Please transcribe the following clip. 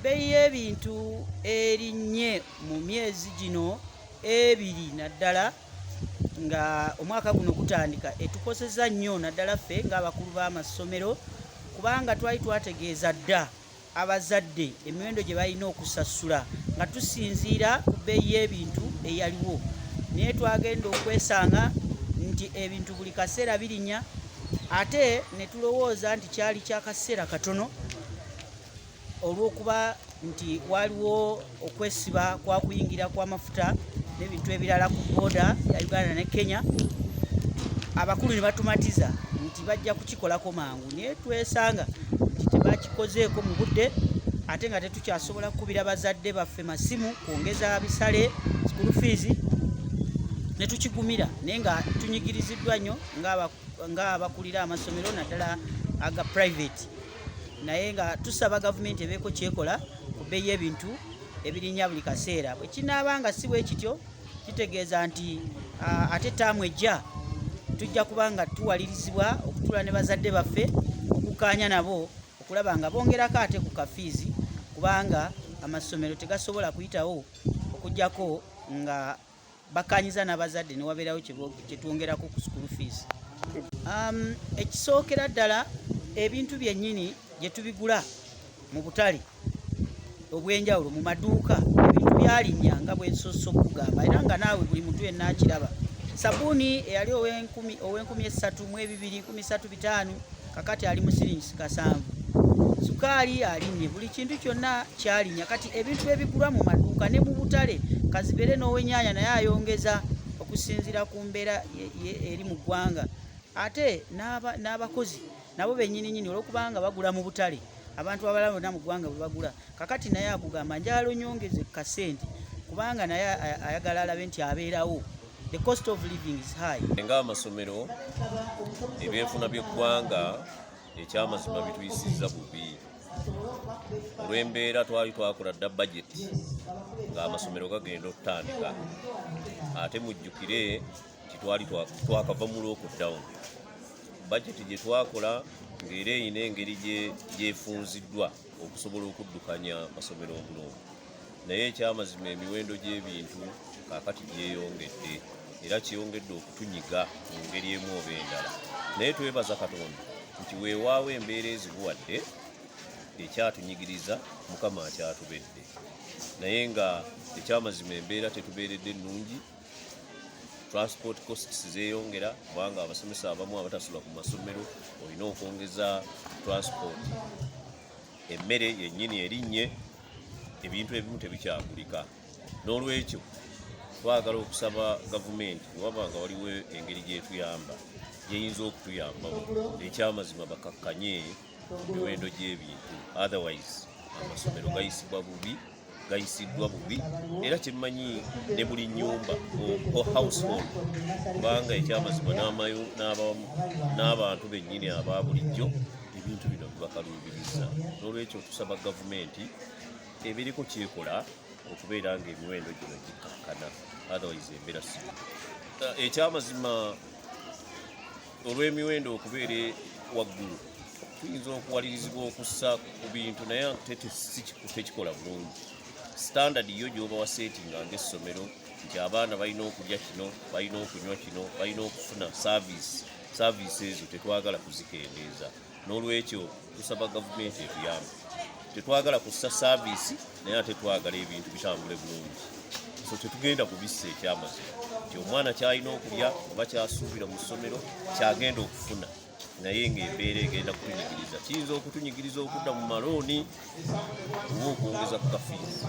Ebbeeyi y'ebintu erinnye mu myezi gino 2, naddala nga omwaka guno gutandika, etukoseza nnyo, naddala ffe ng'abakulu b'amasomero, kubanga twali twategeeza dda abazadde emiwendo gye balina okusasula nga tusinziira ku bbeeyi y'ebintu eyaliwo. Naye twagenda okwesanga nti ebintu buli kaseera birinnya, ate ne tulowooza nti kyali kyakaseera katono olw'okuba nti waliwo okwesiba kwa kuyingira kw'amafuta n'ebintu ebirala ku border ya Uganda ne Kenya. Abakulu ne batumatiza nti bajja kukikolako mangu, naye twesanga nti tebakikozeeko mu budde, ate nga tetukyasobola kukubira bazadde baffe masimu kwongeza bisale, school fees, ne tukigumira. Naye nga tunyigiriziddwa nnyo ng'abakulira amasomero, naddala aga private. Naye nga tusaba gavumenti ebeeko kyekola ku bbeeyi y'ebintu ebirinnya buli kaseera. Bwe kinaaba nga si bwe kityo, kitegeeza nti ate taamu ejja tujja kuba nga tuwalirizibwa okutuula ne bazadde baffe okukkaanya nabo okulaba nga bongerako ate ku kafiizi, kubanga amasomero tegasobola kuyitawo okuggyako nga bakkanyiza n'abazadde ne wabeerawo kyetwongerako ku school fees. Ekisookera ddala, ebintu byennyini gye tubigula mu butale obw'enjawulo, mu maduuka, ebintu byalinnya nga bwe nsoose okugamba, era nga naawe buli muntu yenna akiraba. Sabuuni eyali ow'enkumi 3 mu 200, 3500, kakati ali mu siringisi 7. Sukaali alinnye, buli kintu kyonna kyalinnya. Kati ebintu ebigulwa mu maduuka ne mu butale, kazibere n'ow'ennyaanya naye ayongeza okusinziira ku mbeera eri mu ggwanga. Ate n'abakozi nabo bennyininyini, olwokubanga bagula mu butale, abantu abalala bonna mu ggwanga bwe bagula, kakati naye akugamba, "Njagala onyongeze kasente," kubanga naye ayagala alabe nti abeerawo. The cost of living is high. Ng'amasomero, ebyenfuna by'eggwanga ekyamazima bituyisizza bubi olw'embeera. Twali twakola dda bajeti ng'amasomero gagenda okutandika, ate mujjukire nti twali twakava mu lockdown. Bajeti gye twakola ng'era eyina engeri gyefunziddwa okusobola okuddukanya amasomero obulungi, naye ekyamazima emiwendo gy'ebintu kaakati gyeyongedde, era kyeyongedde okutunyiga mu ngeri emu oba endala. Naye twebaza Katonda nti weewaawo embeera ezibuwadde ekyatunyigiriza, Mukama akyatubedde. Naye nga ekyamazima embeera tetubeeredde ennungi. Transport costs zeeyongera, kubanga abasomesa abamu abatasula ku masomero olina okwongeza transport. Emmere yennyini erinnye, ebintu ebimu tebikyagulika. N'olwekyo twagala okusaba gavumenti, waba nga waliwo engeri gyetuyamba, gyeyinza okutuyambamu, ekyamazima bakakkanye emiwendo gy'ebintu, otherwise amasomero gayisibwa bubi, gayisiddwa bubi. Era kyemmanyi ne buli nyumba o household, kubanga ekyamazima n'abantu bennyini aba bulijjo ebintu bino bibakaluubiriza. N'olwekyo tusaba gavumenti ebiriko kyekola okubeera nga emiwendo gino gikakkana, otherwise embeera si. Ekyamazima olw'emiwendo okubeera waggulu, tuyinza okuwalirizibwa okussa ku bintu, naye ate tekikola bulungi. Standard yo gyoba wasetinga ng'essomero nti abaana balina okulya kino, balina okunywa kino, balina okufuna service, service ezo tetwagala kuzikendeeza. N'olwekyo tusaba gavumenti etuyambe. Tetwagala kussa service, naye ate twagala ebintu bitambule bulungi, so tetugenda kubissa. Ekyamazima nti omwana kyalina okulya oba kyasuubira mu ssomero kyagenda okufuna, naye ng'embeera egenda kutunyigiriza, kiyinza okutunyigiriza okudda mu malooni oba okwongeza ku kafiizi.